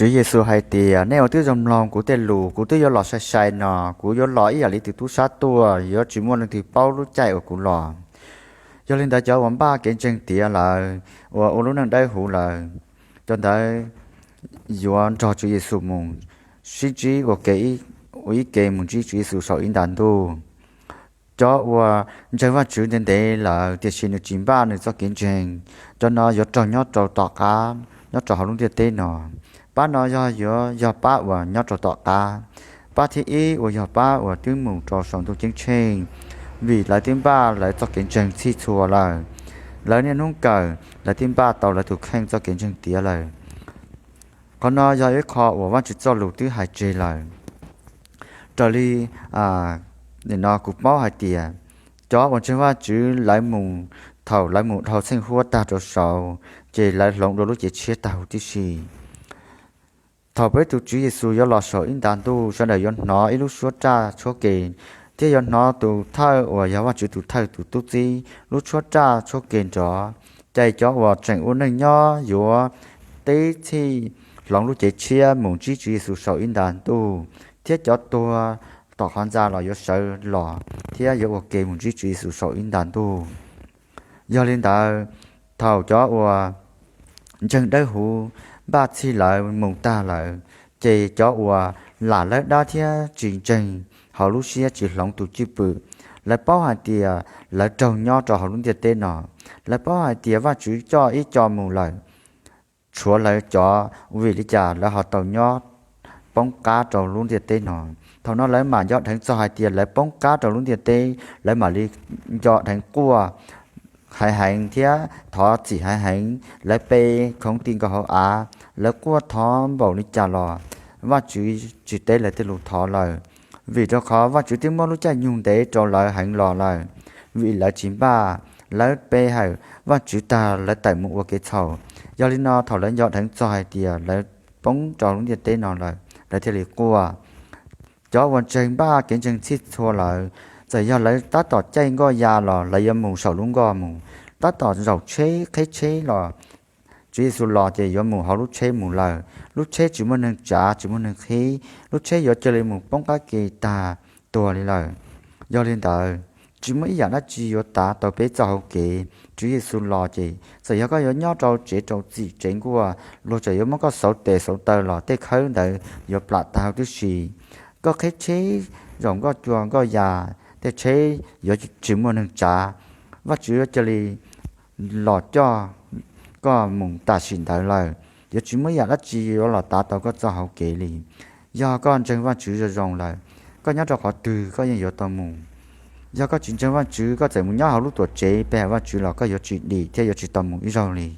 Tswv Yexus hais tias, nej ua twb zoo mloog kuv tej lus, kuv twb yuav los sai sai no, kuv yuav los ib yam li tus tub sab tuaj, yuav tsis muaj leej twg paub lub caij uas kuv los. Yog li ntawd cov uas npaj kev ntseeg tiav lawm, uas ua lub neej dawb huv lawm, cov ntawd yuav nrog Tswv Yexus mus sib ntsib ua ke, ua ib ke mus ntsib Tswv Yexus saum ib nta ntuj. Cov uas ntseeg Vajtswv ntev ntev lawm tiam sis nws tsis npaj nws txoj kev ntseeg, cov no yuav raug nyob rau tom qab nyob rau hauv lub ntiaj teb no. Pab no yog yuav yog pab uas nyob rau tom qab. Pab thib ib uas yog pab uas twb mus rau saum ntuj ceeb tsheej, vim lawv twb npaj lawv txoj kev ntseeg txhij txhua lawm. Lawv niaj hnub kawm, lawv twb npaj tau lawv tus kheej txoj kev ntseeg tiav lawm. Qhov no yog ib qho uas Vajtswv txoj lus twb hais tseg lawm. Raws li no kuv paub hais tias cov uas ntseeg Vajtswv lawv mus, thaum lawv mus dhau txheej huab tag rau saud, ces lawv hloov dua lub cev tshiab tag huv tib si. Thaum peb tus Tswv Yexus yuav los saum ib nta ntuj, sawv daws yuav hnov ib lub suab raj tshuab ke, thiab yuav hnov tus thawj uas yog Vajtswv tus thawj tus tub txib lub suab raj tshuab ke nrov. Ces cov uas tseem ua neej nyob yuav tib txhij hloov lub cev tshiab mus ntsib Tswv Yexus saum ib nta ntuj, thiab cov tuag tom qhov ntxa los yuav sawv los thiab yuav ua ke mus ntsib Tswv Yexus saum ib nta ntuj. Yog li ntawd, thaum cov uas ntseeg dawb huv npaj txhij lawv mus tag lawm, ces cov uas lam lawv dab thiab tsis ntseeg, hauv lub siab tsis hloov tus cwj pwm, lawv paub hais tias lawv raug nyob rau hauv lub ntiaj teb no. Lawv paub hais tias Vajtswv coj ib co mus lawm, tshuav lawv cov, vim li cas lawv ho tau nyob poob qab rau lub ntiaj teb no? Thaum no lawv mam nco dheev txog hais tias lawv poob qab rau lub ntiaj teb, lawv mam li nco dheev quaj heev heev thiab thov txim heev heev. Lawv pe khoov ti nkaus hauv av, lawv quaj thov npaum li cas los Vajtswv tsis teb lawv tej lus thov lawm, vim rau qhov Vajtswv twb muab lub caij nyoog ntev rau lawv heev los lawm. Vim lawv tsis npaj, lawv pe hawm Vajtswv tag, lawv tawm mus ua kev txhaum. Yog li no thaum lawv nco dheev txog hais tias lawv poob rau lub ntiaj teb no lawm, lawv thiaj li quaj. Cov uas ntseeg npaj kev ntseeg txhij txhua lawm, txawm yog lawv tab tom caij nkoj ya los lawv yuav mus saum lub nkoj mus, tab tom zaum tsheb qheb tsheb los Tswv Yexus los ces yuav mus hauv lub tsheb mus lawm. Lub tsheb tsis muaj neeg tsav tsis muaj neeg qhib, lub tsheb yuav cia li mus poob qab ke tag tuag li lawm. Yog li ntawd, tsis muaj ib yam dab tsi yuav tav tau peb txoj hauv kev. Tswv Yexus los ces txawm yog koj yuav nyob rau tsev rau txim tsev nkuaj, luag txawm yuav muab koj xauv tes xauv taw los tej khawb ntawd yuav plam tag huv tib si. Koj qheb tsheb zaum nkoj cua nkoj ya, tej tsheb yuav tsis muaj neeg tsav, Vajtswv yuav cia li los coj koj mus tam sim ntawd lawm. Yuav tsis muaj ib yam dab tsi yuav los tav tau koj txoj hauv kev li. Yog koj ntseeg Vajtswv zoo zoo lawm, koj nyob rau qhov twg koj yeej yuav tau mus. Yog koj tsis ntseeg Vajtswv, koj txawm mus nyob hauv lub tuam tsev pe hawm Vajtswv los koj yuav tsis dim thiab yuav tsis tau mus ib zaug li.